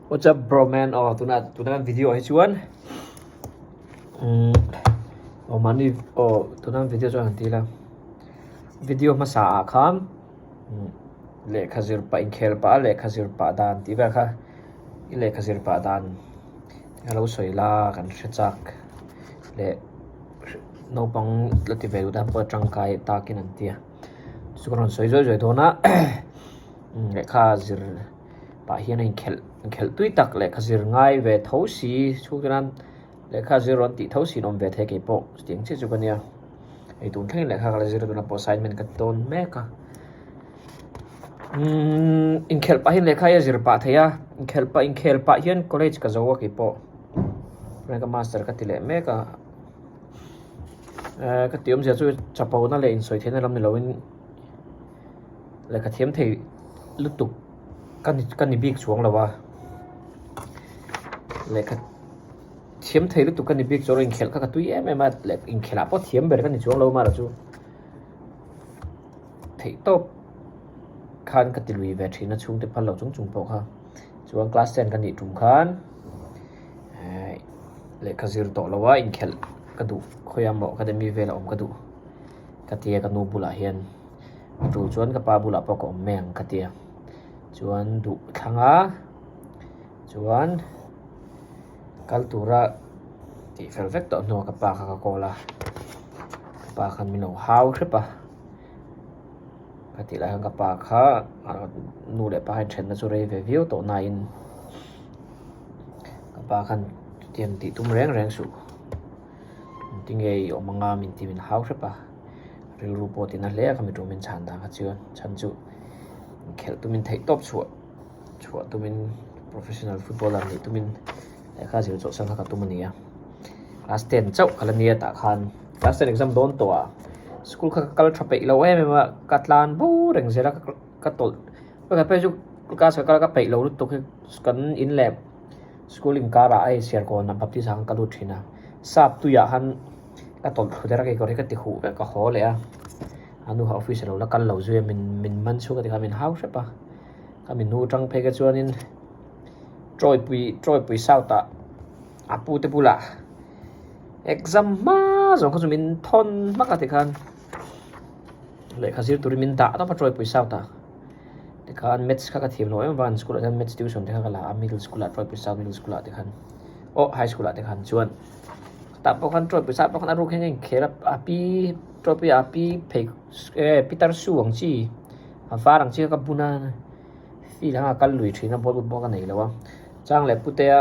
What's up bro man aw tuna tuna kan video ah hi chuan umm aw mahni aw tuna kan video chuan han ti ila video hmasa ah khan umm lehkha zir pah inkhel pah a lehkha zir pah dan tih vel kha i lehkha zir pah dan a lo sawi la kan hre chak leh naupang la ti ve duh tan pawh tangkai takin an ti a chu ka rawn sawi zuai zuai dawn a lehkha zir. Tah hian a inkhelh inkhelh tui tak lehkha zir ngai ve tho si chhung te nan lehkha zir rawn tih tho si an awm ve thei kei pawh chutiang chiah chu ka nia hei tun thlengin lehkha ka la zir tuna pawh assignment ka ti dawn mek a umm inkhelh pah hian lehkha hi a zir pah thei a inkhelh pah inkhel pah hian college ka zo a kei pawh tunah ka master ka ti leh mek a ehh ka tih awmzia chu chapo na leh insawi theihna lam ni loin lehkha thiam thei lutuk. Ka ni ka ni bik chuang lo a lehkha thiam thei lutuk ka ni bik chuang lo inkhelh kha ka tui em em a leh inkhelh ah pawh thiam ber ka ni chuang lo marawh chu theih tawp khan ka ti lui ve thin a chhungte phal lo chung chung pawh kha chuan class ten ka nih tum khan ehh lehkha zir tawh lo a inkhelh ka duh khawiah maw academy velah awm ka duh ka ti a ka nu bulah hian. A tul chuan ka pa bulah pawh ka awm mai ang ka ti a chuan duh thlang a chuan kal tura tih fel vek tawh hnuah ka pa kha ka call a ka pa khan min lo hau hrep a ka tih lai khan ka pa kha nu leh pa hian thenna chu rei ve viau tawh nain ka pa khan chutiang tih tum reng reng suh engtin nge i awm anga min ti min hau hrep a. Rilru pawh tina hle a ka miṭum in chhan dan kha chuan chhan chu inkhelh tumin theih tawp chhuah chhuah tumin professional footballer nih tumin lehkha zir chawhsan kha ka tum a ni a class ten chauh ka la nia tah khan class ten exam dawn tawh a school kha ka kal tha peih lo em em a ka tlan bo reng zel a ka tawlh pakhat phei chu class ka kal a ka peih lo lutuk hi kan in leh school inkarah a insiarkawn a baptist ah khan ka lut thin a sap tuiah khan. Ka tawlh thlu der a keikawr hi ka ti huh vek ka haw leh a a nu kha office a lo la kal lo zui a min min man chhuak a ti kha min hau hrep a ka min nu tang phei kha chuanin tawipui tawipui south ah a pu te bulah exam hma zawng kha chu min thawn hmak a tikhan lehkha zir turin min dah tawp a tawipui south ah tikhan maths kha ka thiam loh em avangin school ah hian maths tuition te kha ka la a middle school ah tawipui south middle school ah tikhan aw high school ah tikhan chuan. Tah pawh khan tawipui sah pawh khan a ruk hian a inkhel a a pi tawipui ah a pi phei eh pitar shoe ang chi a var ang chi kha ka bun a field anga kal lui thin a ball but pawh ka nei lo a chang leh putea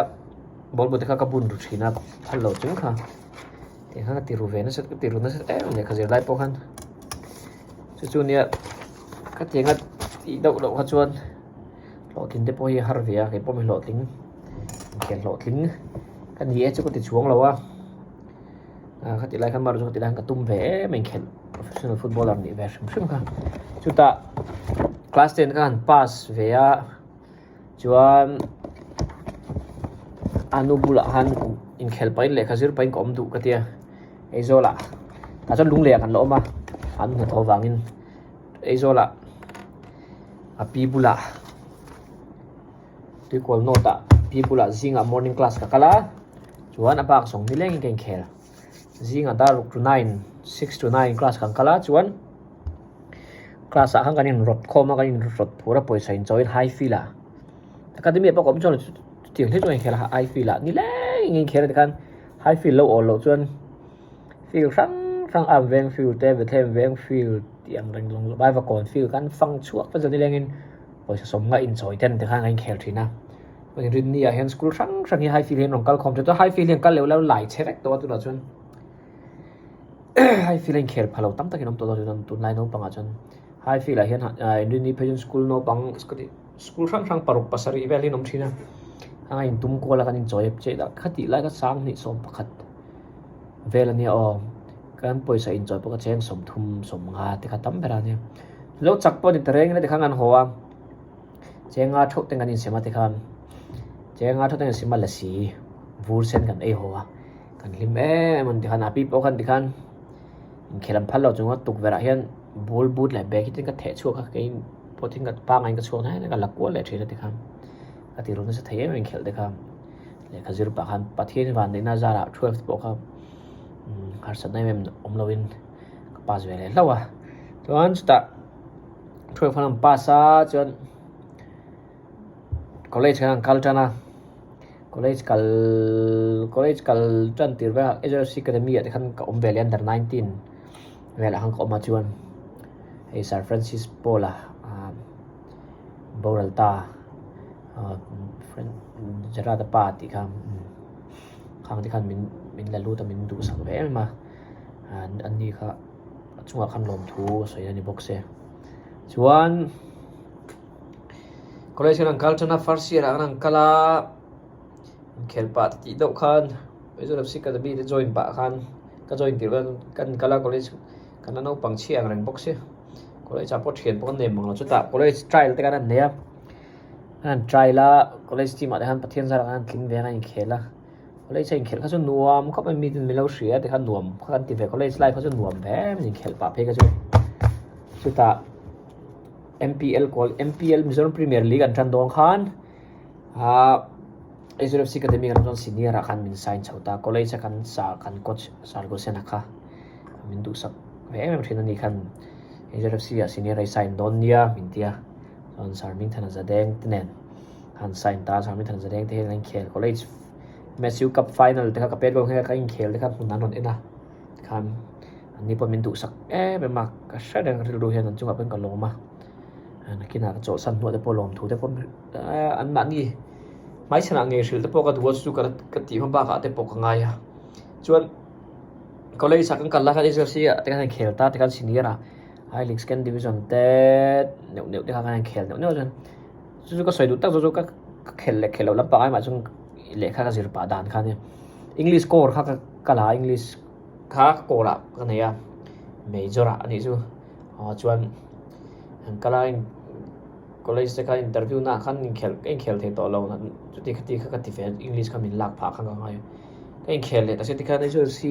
ball but te kha ka bun ru thin a phal lo chung kha tiang khan ka ti ru ve nasa ka ti ru nasa em em lehkha zir lai pawh khan chu chu nia ka tiang a tih deuh loh kha chuan hlawhtling te pawh hi a har ve a kei pawh mi hlawhtling. Inkhel hlawhtling ka ni e chu ka ti chhuang lo a ah ka tih lai khan marawh chu ka tih lai khan ka tum ve em a inkhelh professional footballer nih ve hrim hrim kha chutah class ten ka han pass ve a chuan a nu bulah khan inkhelh pahin lehkha zir pahin ka awm duh ka tia Aizawl ah tah chuan lung leh ah kan la awm a an hnathawh vangin Aizawl ah a pi bulah. Tuikual note ah pi bulah zingah morning class ka kal a chuan a bak zawng nilengin ka inkhel zingah dar ruk to nine six to nine class kan kal a chuan class ah khan kan in rawt khawm a kan in rawt phur a pawisa in chawiin high field ah academy ah pawh ka awm chuan chutiang hle chuan ka inkhel a high field ah nilengin ka inkhel a tikhan high field lo awl loh chuan field hrang hrang arm veng field te Bethlehem veng field tih ang reng zawng zawng Vaivakawn field kan fang chhuak vek nilengin. Pawisa sawmnga inchawi ten te khan a inkhel thin a. Rinni ah hian school hrang hrang hi high field hian rawn kal khawm thin a. High field hian kal leuh leuh lai chhe vek tawh a tunah chuan high field a inkhel pha lo tam takin awm tawh dawn chuan tunlai naupang ah chuan high field ah hian Rinni phei chuan school naupang school hrang hrang paruk pasarih vel hi an awm thin a. A intum kual a kan inchawi chei dah khatih lai kha sanghnih 11 vel ania aw. Kan pawisa inchawi pawh kha cheng 30 15 te kha tam ber a nia. Lo chak pawh ni ta reng ila tikhan kan haw a, chenga theuh te kan insem a tikhan chenga theuh te kan insem a lasi vur sen kan ei haw a, kan hlim em em a ni tikhan a pi pawh khan tikhan inkhel an phal lo chung a tukverh ah hian ball boot leh bag hi tin ka theh chhuak a kei pawh tin ka pangngai in ka chhuak hnai hnai ka la kual leh thin a tikhan. Ka ti ru nasa thei em em inkhelh te kha lehkha zir pah khan Pathian vanneihna zarah 12 te pawh kha harsatna em em awm lovin ka pass ve leh hlauh a. Chuan chutah 12 khan an pass a chuan college khan an kal tan a college kal college kal tan tir velah Aizawl Academy ah te khan ka awm ve leh a under 19 velah khan ka awm a chuan hei Sir Francis Paul a ah boral ta Gerard a pa tih kha khang te khan min min la lut a min duhsak ve em em a an ni kha a chungah khan lawmthu a sawi a ni bawk se chuan. College kan han kal tan a first year ah kan han kal a inkhelh pah tih deuh khan Aizawl FC Academy te join pah khan ka join tirh khan kan kal a college kan la naupang chhiah ang reng bawk sia college ah pawh thian pawh kan nei mang lo chutah college trial te khan an nei a an han trial a college team ah te khan Pathian zarah khan an tling ve a an inkhel a college a inkhelh kha chu nuam khawp mai mi ten min lo hria a tikhan nuam kha kan ti ve college life kha chu nuam ve em inkhelh pah phei kha chu chutah. MPL kawl MPL Mizoram Premier League an tan dawn khan ah Aizawl FC Academy kan chuan senior ah khan min sign chho ta college a kan sa kan coach Sir Gosena kha min duhsak ve em em thin a ni khan Aizawl FC ah senior a i sign dawn nia min ti a chuan Sir Hmingthana Zadeng te nen khan sign ta Sir Hmingthana Zadeng te hian an inkhel college MSU Cup final te kha ka pet goal nghe kha ka inkhel te kha hmun an rawn en a khan An ni pawh min duhsak em em a, ka hre reng rilru hian an chungah pawhin ka lawm a, nakinah ka chawlhsan hnuah te pawh lawmthu te pawh an mahni hmaichhanah ngei hrilh te pawh ka duh a chu ka tih hma bakah te pawh ka ngai a. Chuan college ah kan kal lai khan SLC ah te khan inkhel ta te khan senior ah high league second division te neuh neuh te kha khan inkhel neuh neuh chuan chu chu ka sawi duh tak zawk chu ka khelh leh khelh loh lampang ai mah chuan lehkha ka zir pah dan kha ania english core kha ka la a english. Kha kawl ah ka nei a major ah anih chu ah chuan an kal a college te kha interview na ah khan inkhelh ka inkhelh thei tawh lo chuti khati kha ka ti ve a english kha min lak phah kha ka ngai a ka inkhelh leh ta si tikhan aizawl c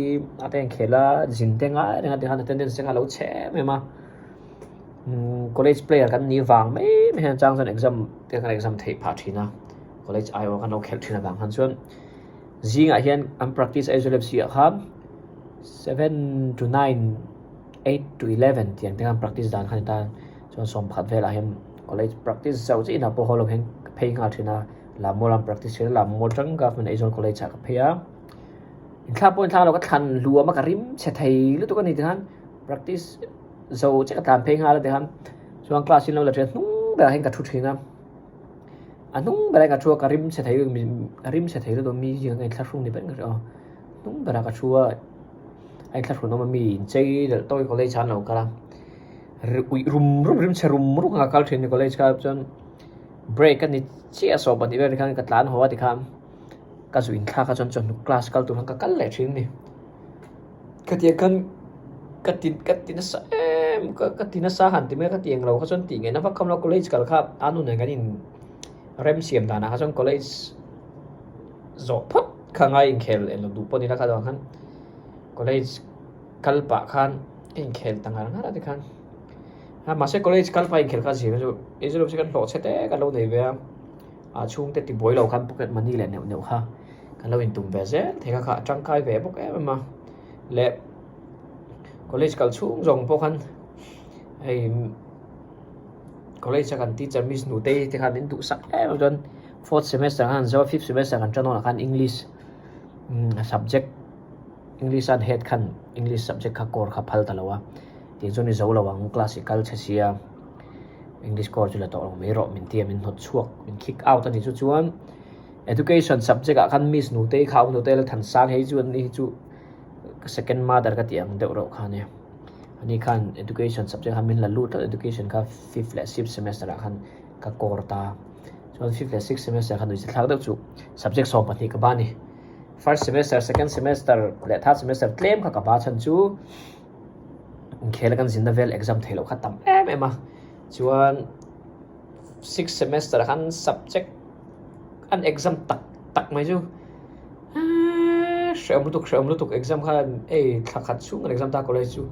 ah te inkhelh a zin te ngai reng a tikhan attendance te kha a lo chhe em em a umm college player kan nih vang mai mai hian chang chuan exam te kan exam theih phah thin a college aiawh kan lo khelh thin avang khan chuan. Zingah hian an practice Aizawl FC ah khan 7 to 9, 8 to 11 tih ang te khan practice dan kha a ni ta. Chuan sawmpakhat velah hian college practice zauh chiah inah pawh haw lo hian ka phei nghal thin a, Lammual an practice thin a, Lammual atang government Aizawl college ah ka phei a. Inthlak pawh inthlak lo ka thlan hluam a ka rim chhe thei lutuk a ni tikhan practice zo chiah ka tlan phei nghal a tikhan chuan class in lo la thin a hnung berah hian ka thu thin a. A hnung berah ka thu a ka rim chhe thei ka rim chhe thei lutuk a mi zingah ka inthlahrung ni ber ka hria aw hnung berah ka thu a a inthlahrun awm a mi inchei delh tawk hi college ah an lo kal a uih rum rum rim chhe rum rum ang a kal thin ni college kha chuan break a ni chiah sawm pahnih vel khan ka tlan haw a tikhan ka zu inthlak a chuan chawhnu class kal tur khan ka kal leh thin a ni. Khatiang khan ka ti ka ti nasa em ka ka ti nasa han ti mai a ka ti englo kha chuan tih ngaihna vak kha awm lo college kal kha a nu nen kan in rem siam danah kha chuan college zawh phawt kha ngai inkhel englo duh pawh ni la kha avang khan college kal pah khan ka inkhel ta ngar ngar a tikhan a mahse college kal pah inkhel kha zir chu Aizawl chu kan hlawh chhe te kan lo nei ve a. A chhungte tibuai lo khan pocket money leh neuh neuh kha kan lo intum ve zel thei kha kha a tangkai ve bawk em em a leh college kal chhung zawng pawh khan hei college a kan teacher miss nutei te khan min duhsak em em chuan fourth semester khan an zo a fifth semester kan tan dawnah khan english subject english an head khan english subject kha core kha phal ta lo a tih chuan i zo lo ang class i kal chhe sia. English course chu la tawh lo mai rawh min ti a min hnawt chhuak min kick out a ni chu chuan education subject ah khan miss nutei kha a awm nutei la thansang hei chu an ni hi chu ka second mother ka tih ang deuh reuh kha ania ani khan education subject khan min la lut tlat education kha fifth leh sixth semester ah khan ka core ta chuan fifth leh sixth semester khan nuihza thlak deuh chu subject 12 ka ba a ni first semester second semester leh third semester tlem kha ka ba chhan chu. Inkhel a kan zinna vel exam theih loh kha tam em em a chuan sixth semester ah khan subject an exam tak tak mai chu eeee hrehawm lutuk hrehawm lutuk exam kha ei thla khat chhung kan exam ta college chu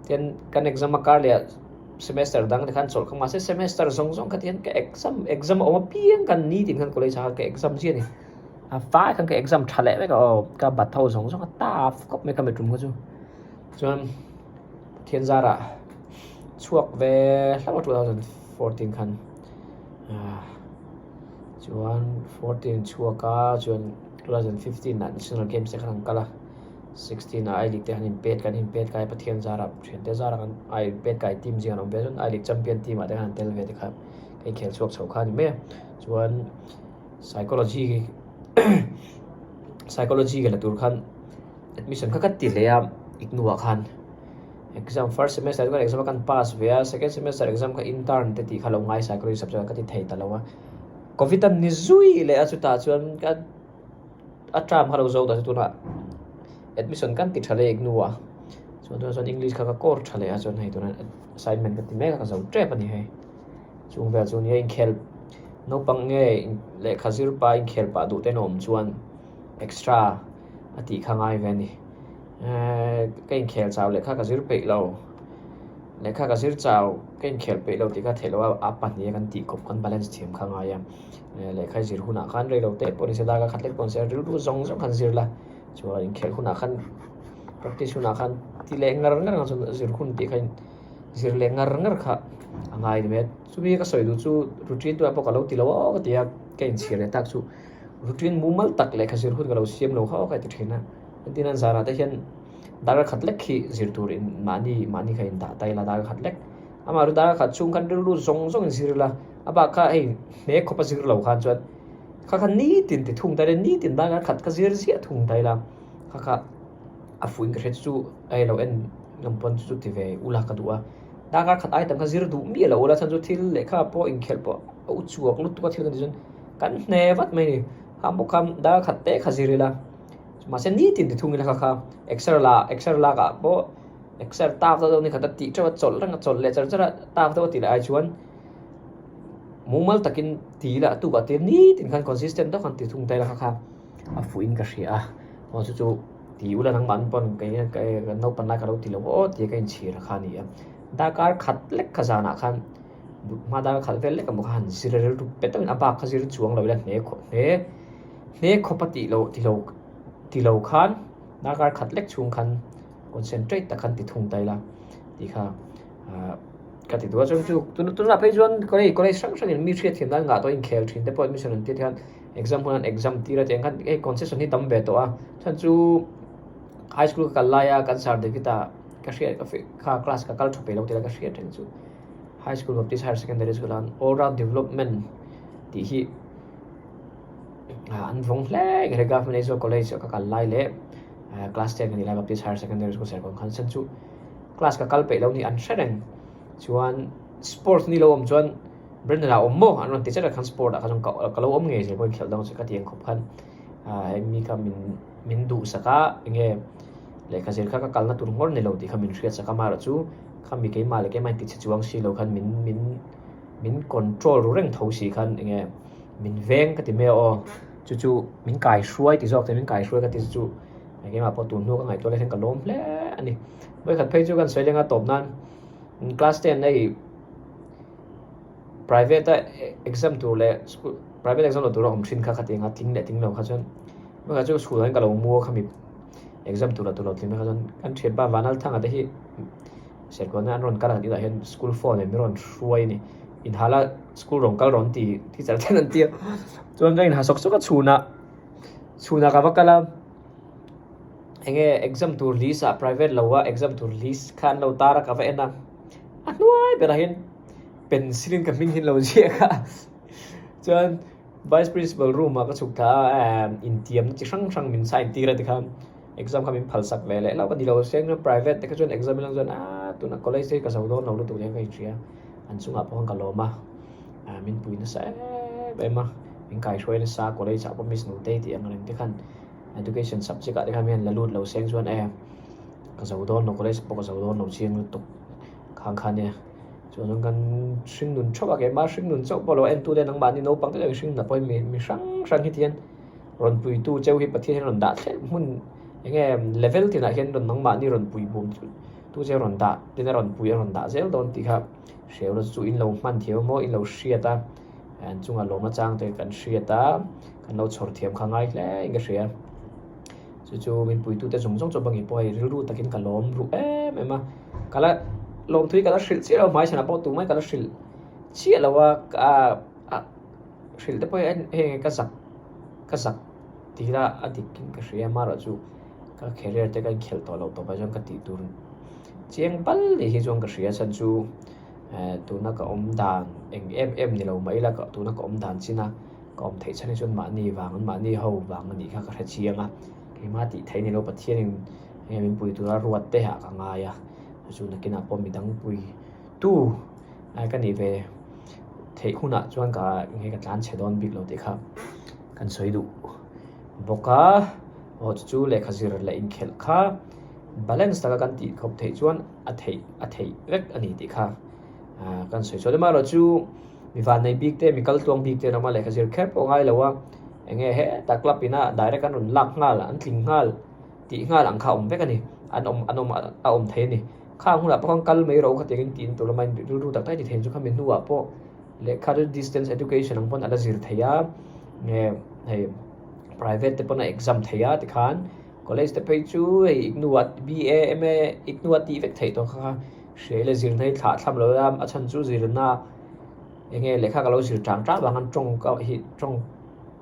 tin kan exam a kar leh ah. semester dang te khan chawlh kha mahse semester zawng zawng kha tihian ka exam exam a awm apiang khan nitin khan college ah khan ka exam chiah a ni. A fai khan ka exam tha leh vek a aw ka bat ho zawng zawng a tough khawp mai kha mi tum kha chu. Chuan Pathian zarah chhuak ve hlauh a 2014 khan ah chuan 14 chhuak a chuan 2015 ah national games te khan an kal a 16 ah I league te han inpet kan inpet kai Pathian zarah thiante zarah kan a inpet kai team zing an awm ve chuan I league champion team ah te khan an tel ve te kha ka inkhel chhuak chho kha a ni mai a chuan psychology psychology ka la tur khan admission kha ka ti hle a iknuah khan exam first semester chuan exam a kan pass ve a second semester exam kha intern te tih kha lo ngai psychology subject ah ka ti thei ta lo a covid a ni zui leh a chutah chuan ka a term kha lo zo ta chu tunah admission kan ti tha leh iknuah chuan tunah chuan english kha ka course tha leh a chuan hei tunah assignment ka ti mek a ka zo tep a ni hei chung vel chu nia inkhel naupang nge lehkha zir pa inkhel pah duh te an awm chuan extra a tih kha ngai ve a ni ehh ka inkhel chau lehkha ka zir peih lo lehkha ka zir chau ka inkhel peih lo tih kha theih loh a a pahnih a kan tih kawp kan balance thiam kha ngai a eh lehkha zir hunah khan rei lo te pawh ni se darkar khat lek pawh ni se rilru zawng zawng khan zir la chuan inkhel hunah khan practice hunah khan ti leh ngar ngar ang chuan zir hun tih kha zir leh ngar ngar kha a ngai ni mai a chumi ka sawi duh chu routine tunah pawh ka lo ti lo aw ka ti a ka inchhir leh tak chu. Routine mumal tak lehkha zir hun ka lo siam lo kha aw ka ti thin a, entirna zanah te hian darkar khat lek hi zir tur in mahni mahni kha in dah ta ila darkar khat lek amah chu darkar khat chhung khan rilru zawng zawng in zir ila a bak kha hei hne khawp a zir lo khan chuan kha kha nitin ti thung ta ila nitin darkar khat ka zir ziah thung ta ila kha kha a fuh in ka hria chu chu hei lo en ngam pawn chu chu ti ve ula ka duh a darkar khat ai tam kha zir duh miah lo ula chhan chu thil lehkha pawh inkhelh pawh a uchuak lutuk a thil kan tih chuan. Kan hne vat mai ni. Khang bawk kha dar khat te kha zir ila. Mahse nitin ti thung ila kha kha exer la exer lak ah pawh exer tap deuh deuh ni khat a tih teuh a chawlh reng a chawlh leh char char a tap deuh a tih leh ai chuan mumal takin ti ila a tukah te nitin khan consistent deuh khan ti thung ta ila kha kha a fuh in ka hria a. Aw chu chu ti ula nangmah an pawn kei kan naupan lai ka lo ti lo aw tia ka inchhir kha a ni a. Darkar khat lek kha zanah khan. Hma dang a khalh vel lek a maw kha han zir a rilru pe deuhin a bak kha zir chuang lo ila hne khawp hne hne khawp a tih loh ti lo ti lo khan darkar khat lek chhung khan concentrate tak khan ti thung ta ila tih kha ah ka ti duh a chuan chu tunah phei chuan college college hrang hrangin mi hriat thiam nan ngah tawh a inkhel thin te pawh admission an tir hian exam hunah exam tir a tiang khan hei concession hi tam ve tawh a chhan chu high school ka kal laia kan sir David-a ka hriat kha class ka kal tha peih lo tih lah ka hriat reng chu. High School Baptist Higher Secondary School ah all round development tih hi an vawng hle nge Government Aizawl College ah ka kal lai leh class ten ka nih lai Baptist Higher Secondary School Serkawn khan chhan chu class ka kal peih lo ni an hre reng chuan sports ni lo awm chuan Brandon ah awm maw an rawn ti chat a khan sport ah kha chuan ka lo awm ngei zel pawh inkhelh dang chu ka ti ang khawp khan hemi kha min min duhsak a enge lehkha zir kha ka kalna tur ngawr ni lo tih kha min hriatsak a amaherawhchu khami keimah leh keimah inti chhe chuang si lo khan min min min control ru reng tho si khan enge min veng ka ti mai a aw chu chu min kai hruai ti zawk te min kai hruai ka ti chu keimah pawh tun hnu ka ngaihtuah lai hian ka lawm hle a ni vawikhat phei chu kan sawi leng a tawp nan class ten hei private a exam tur leh school private exam lo tur a awm thin kha khatiang a tling leh tling lo kha chuan vawikhat chu school ah hian ka lo mu a khami exam tur lah tur lo tling mai kha chuan kan thianpa Vanlalthanga te hi Serkawn an rawn kal a tih ah hian school phone in min rawn hruai a ni inhal a school rawn kal rawn ti teacher ten an ti a chuan ka inha sawk sawk a chhunah chhunah ka va kal a enge exam tur list ah private lo a exam tur list kha an lo tar a ka va en a a hnuai berah hian pencil in ka hming hi an lo ziak a chuan vice principal room ah ka chhuk thla a ehh intiamna chi hrang hrang min sign tir a tikhan exam kha min phal sak ve leh hlauh ka ni lo seng chuan private te kha chuan exam ilang chuan aaa tunah college te hi ka zo dawn lo lutuk hian ka inhria an chungah pawh khan ka lawm a ah min pui nasa em em a min kaihruai nasa college ah pawh miss nutei tih ang reng te khan education subject ah te khan mi han la lut lo seng chuan e ka zo dawn lo college pawh ka zo dawn lo chiang lutuk khang kha nia. Chuan kan hringnun theuh a keimah hringnun chauh pawh lo entute nangmahni naupang te chuan hringnun ah pawh hi mi hrang hrang hi tihian rawn puitu cheu hi Pathian hian rawn dah thleng hmun eng nge level tinah hian rawn nangmahni rawn pui bum chu. Tu che rawn dah tin a rawn pui a rawn dah zel dawn tih kha hreu la chu in lo hman thiam emaw in lo hriat a an chunga lawmna chang te kan hriat a kan lo chhawr thiam kha ngai hle in ka hria chu chu min puitu te zawng zawng chu bangin pawh hei rilru takin ka lawm ruh em em a ka la lawmthui ka la hrilh chiah lo hmaichhanah pawh tumah ka la hrilh chiah lo a a hrilh te pawh hi heng ka zak ka zak tih ila a dik in ka hria amaherawhchu ka career te ka inkhelh tawh loh tawpah chuan ka tih tur chiang bal ni hi chuan ka hria chhan chu eh tuna ka awm dan eng em em ni lo mah ila tuna ka awm dan chin a ka awm theih chhan hi chuan mahni vang an mahni ho vang a nih kha ka hre chiang a keimah tih theih ni lo Pathianin heng min pui tura ruat te ah ka ngai a chu nakinah pawh midang pui tu ai ka nih ve theih hunah chuan ka nge ka tlan chhe dawn bik lo tih kha kan sawi duh bawk a aw chu chu lehkha zir leh inkhelh kha balance taka kan tih khawp theih chuan a theih a theih vek a ni tih kha ah kan sawi chuan amaherawh chu mi vannei bik te mi kal tluang bik te an awm a lehkha zir kher pawh ngai lo a eng nge hetah club ina direct an rawn lak nghal an tling nghal tih nghal ang kha a awm vek a ni an awm an awm a awm thei a ni. Khang hunah pawh khan kal mai ro khatiang in tiin tur lama in rilru tak tak a ti thei chu khami hnuah pawh lehkha chu distance education ang pawn a la zir thei a nge hei private te pawn a exam thei a tikhan college te phei chu hei IGNOU ah BA MA IGNOU ah tih vek theih tawh kha hria ila zirna hi thlah thlam lo a a chhan chu zirna eng nge lehkha ka lo zir tang tang vang khan tawng ka hi tawng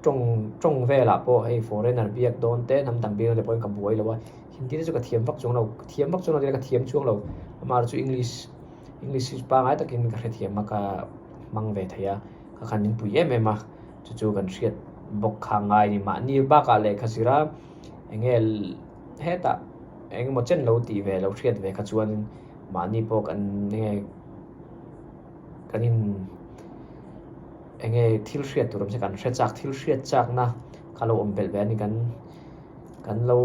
tawng tawng velah pawh hei foreigner biak dawn te hnam dang biak dawn te pawhin ka buai lo a. Hindi te chu ka thiam vak chuang lo, ka thiam vak chuang lo ka thiam chuang lo amaherawh chu English English hi pangngai takin ka hrethiam a ka hmang ve thei a ka khan min pui em em a chu chu kan hriat bawk kha ngai a ni mahni bakah lehkha zir a eng nge hetah eng emaw chen lo tih ve lo hriat ve kha chuan mahni pawh kan eng nge kan in eng nge thil hriat tur awm se kan hre chak thil hriat chakna kha lo awm belh ve a ni kan. Kan lo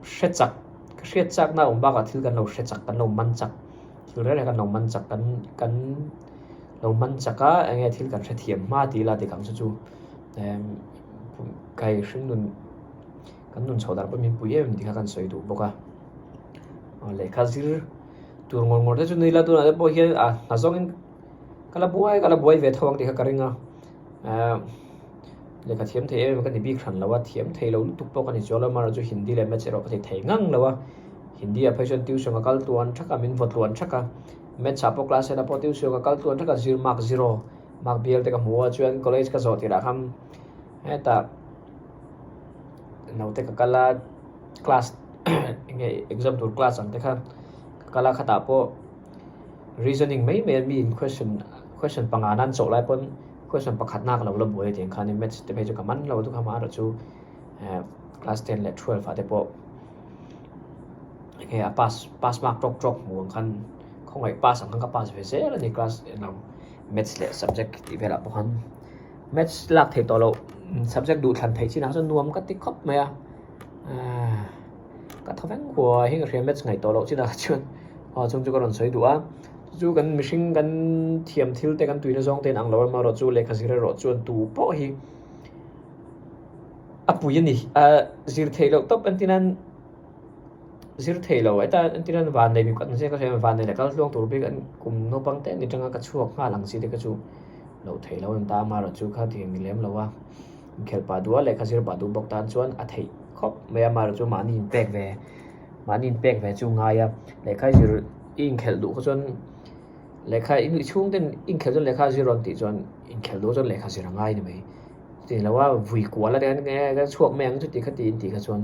hre chak, ka hriat chakna a awm bakah thil kan lo hre chak, kan lo man chak, thil reng reng kan lo man chak, kan kan lo man chak a eng nge thil kan hrethiam hma tih ila dik ang chu chu emm kai hring nun kan nun chhoh dan pawh min pui em em tih kha kan sawi duh bawk a, aw lehkha zir tur ngawr ngawr te chu ni ila tunah te pawh hian a hna zawngin ka la buai ka la buai ve tho ang tih kha ka ring a emm. Lehkha thiam thei em em ka ni bik hran lo a, thiam thei lo lutuk pawh ka ni chuang lo, amaherawh chu Hindi leh Maths erawh ka ti thei ngang lo a, Hindi ah phei chuan tuition ka kal tluan thak a, min vaw tluan thak a, Maths ah pawh class eight ah pawh tuition ka kal tluan thak a, zir mark zero mark bial te ka hmu a, chuan college ka zawh tirah khan hetah naute ka kal a, class eng nge exam tur class ang te kha ka kal a, khatah pawh reasoning mai mai a mi in question question panga nan chawh lai pawn. Question pakhat na ka lo la buai a tiang khanin maths te phei chu ka man lo deuh kha amaherawh chu eh class ten leh twelve ah te pawh enge a pass pass mark tawk tawk hmuh ang khan khawngaih pass ang khan ka pass ve zel a ni class eng maths leh subject tih velah pawh khan maths lak theih tawh loh subject duh thlan theih chinah chuan nuam ka ti khawp mai a ahh ka thaw veng huai hi ka hria maths ngaih tawh loh chinah chuan aw chung chu ka rawn sawi duh a. Chu kan mihring kan thiam thil te kan tuina zawng te in ang lo emaw erawh chu lehkha zir erawh chuan tu pawh hi a pui a ni. Ahh zir theih loh tawp entir nan zir theih loh heta entir nan vannei bik an ziak a hria vannei leh kal tluang tur bik an kum naupang te an ni tanga ka chhuak nghal ang chi te kha chu loh theih loh a ni ta amaherawh chu kha tiang ni lem lo a inkhelh pah duh a lehkha zir pah duh bawk tan chuan a theih khawp mai a amaherawh chu mahni inpek ve mahni inpek ve chu ngai a lehkha zir. I inkhelh duh kha chuan lehkha i nuih chhung ten inkhelh chuan lehkha a zir rawn tih chuan inkhelh duh chuan lehkha zir a ngai ni mai. Chuti lo a vui kual a eng nge ka chhuak mai ang chuti kha ti in tih kha chuan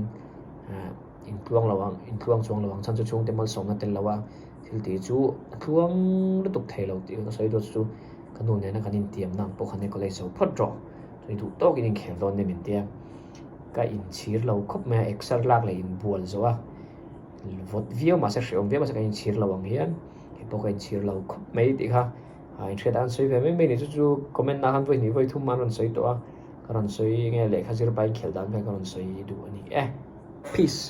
ah intluang lo ang intluang chuang lo ang chhan chu chhungte malsawmna tel lo a thil tih chu a tluang lutuk thei lo tih ka sawi dawn chu ka nu nena kan intiamna ang pawh khan hei college zo phawt rawh chuti duh tawkin inkhel dawn nia min tia ka inchhir lo khawp mai a exer lak leh inbual zawh a. Vawt viau mahse hrehawm viau mahse kan inchhir lo ang hian kei pawh ka inchhir lo khawp mai tih kha ah inhriat an sawi ve mai mai ni chu chu comment ah khan vawi hnih vawi thum an rawn sawi tawh a ka rawn sawi nge lehkha zir pahin khelh dan vel ka rawn sawi duh a ni e. Peace.